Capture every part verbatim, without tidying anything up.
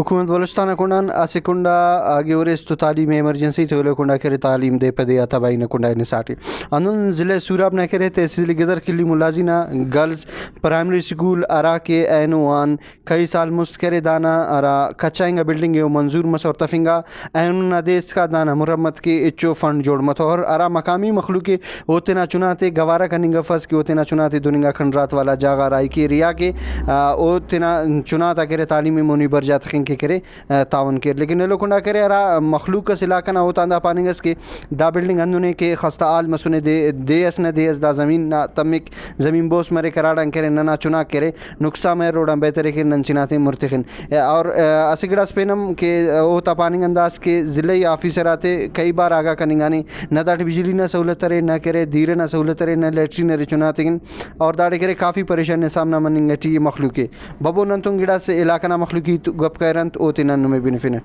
حکومت بلوچستان نا کنڈان اسہ کنڈا آگے ہُرس تو تعلیم ایمرجنسی تو ایلو کنڈا کرے تعلیم دے پہ دے آ تباہی نا کنڈا ہنساٹی۔ ہندن ضلع سوراب نا کرے تحصیل گدر کلی ملازی نا گرلز پرائمری سکول ہرا کہ اینو آن کئی سال مست کرے دانا ہرا کچا انگا بلڈنگ ءِ او منظور مسر تفنگا، اینو نا دے اسکا دانا مرمت کے ہچو فنڈ جوڑ متور، ہرا مقامی مخلوق ءِ او تینا چنا تے گوارہ کننگ افس کہ او تینا چنا تے دن انگا کھنڈرات والا جاگہ غا راہی کیر یا کہ، آ، او تینا چنا تا کرے تعلیمی مونی برجا تخنگ کے کرے، آ، تعاون کیر۔ لیکن ایلو کنڈا کرے ہرا مخلوق اس علاقہ نا اوتان دا پاننگ اس کہ دا بلڈنگ ہندن ءِ کہ خستہ حال مسنے، دے، دے اس نہ دے اس دا زمین نا تمک، زمین بوس مریک ہراڑان کرے ننا چناک کرے۔ نقصان مریک، روڈ آن بہتر ءِ کہ نن چنا تے مر تخن۔ اور، آ، اسہ گڑاس پین ہم کہ اوتا پاننگ انداس کہ ضلعی آفیسر آتے کئی بار آگاہ کننگانے، نہ داٹی بجلی نا سہولت ارے، نہ کرے دیرہ نا سہولت ارے، نہ لیٹرین ارے چنا تیکن، اور داڑے کرے کافی پریشانی نا سامنا مننگ ٹی ءِ مخلوق ءِ۔ ببو نن تون گڑاس علاقہ نا مخلوق ہیت گپ کریر انت، او تینا نمے بنفنہ۔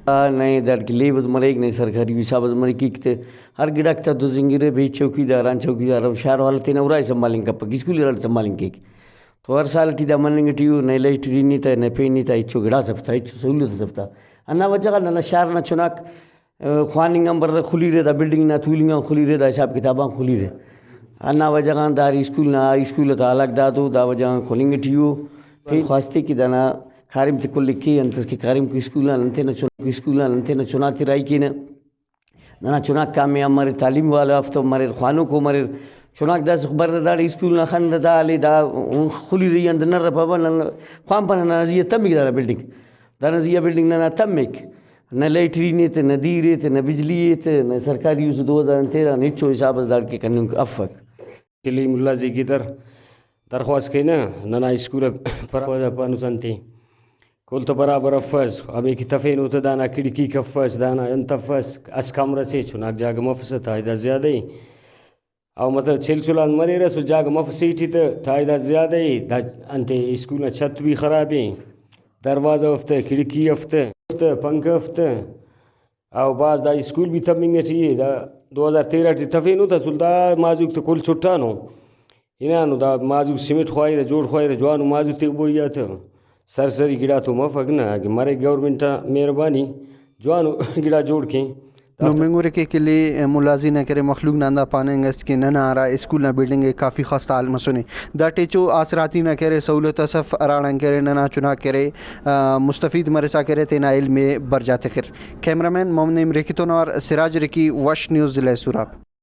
آ، نئے داڑکہ لیبز مریک، نئے سرکاری حساب اس مریک، ایک تے ہر گڑاک تا دزنگرہ، بے چوکیدار آن چوکیدار ہم شار والا تینا ارائے سنبھالنگ کپک، اسکول ارائے سنبھالنگ کیک۔ تو ہر سال ٹی دا مننگ ٹی ءِ، نئے لیٹرین ءِ تا، نئے پین ءِ تا، ہچو گڑاس اف تا، ہچو سہولت اس اف تا۔ ہندا وجہ غان ننا شار نا چناک، آ، خواننگ آن بریرہ، خلیرہ، دا بلڈنگ نا تولنگ آن خلیرہ، دا حساب کتاب آن خلیرہ۔ ہندا وجہ غان دا اسکول نا، اسکول تا حالات دادو، دا وجہ غان کھلنگ ٹی ءِ۔ پین خواستے کہ دانا کاریم تے کل ءِ کے، انت اس کہ کاریم کو اسکول نا نن تینا چن-، اسکول نا نن تینا چنا تے راہی کینہ۔ ننا چناک کامیاب مریر، تعلیم والا ہفتہ مریر، خوانوکو مریر۔ چناک داسہ بریرہ داڑے اسکول نا خنرہ دا حال ءِ، دا خلیرہ، ای انت نرہ پبہ، نن خوانپنہ ننا زیہا تمک دانا بلڈنگ۔ دانا زیہا بلڈنگ ننا تمک۔ نہ لیٹرین ءِ تہ، نہ دیر ءِ تہ، نہ بجلی ءِ تہ، نہ سرکاری اس دو ہزار تیرہ نا ہچو حساب اس داڑکہ کننگ افک۔ کلی ملازی گدر درخواست کینہ، ننا اسکول ءِ پر-، پانوس انتے کل تو برابر افس، ہمے کہ تفینو تہ دانا کھڑکیک افس، دانا انت افس، اسہ کمرہ سے چناک جاگہ مفسہ، تائیداد زیادہ ءِ۔ او مطلب چل چلان مریرہ، اسل جاگہ مفسہ ایٹی تہ تائیداد زیادہ ءِ۔ دا انتے اسکول نا چھت بھی خراب ءِ، دروازہ افتہ، کھڑکی افتہ، افتہ، پنکھہ افتہ۔ او بھاز دا اسکول بھی تمنگ ٹی ءِ، دا دو ہزار تیرہ ٹی تفینو تہ اسل دا مازوک تہ کل چٹانو۔ ہنانو دا مازوک سیمنٹ خواہرہ، جوڑ خواہرہ، جوانو مازو تیبوئی آ تہ سرسری گڑا تو مفک نہ، اگہ مریک گورنمنٹ آ مہربانی جوانو گڑا جوڑ کین۔ نمنگ اُرے کہ کلی ملازی نا کرے مخلوق نا ہندا پاننگ است کہ ننا ہرا اسکول نا بلڈنگ ءِ کافی خستہ حال مسنے۔ داٹی ہچو آسراتی نا کرے سہولت اس اف، ہراڑان کرے ننا چناک کرے، آ، مستفید مرسا کرے تینا علم ءِ برجا تخر۔ کیمرہ مین محمد نعیم رکی تون اوار سراج رکی، وش نیوز، ضلع سوراب۔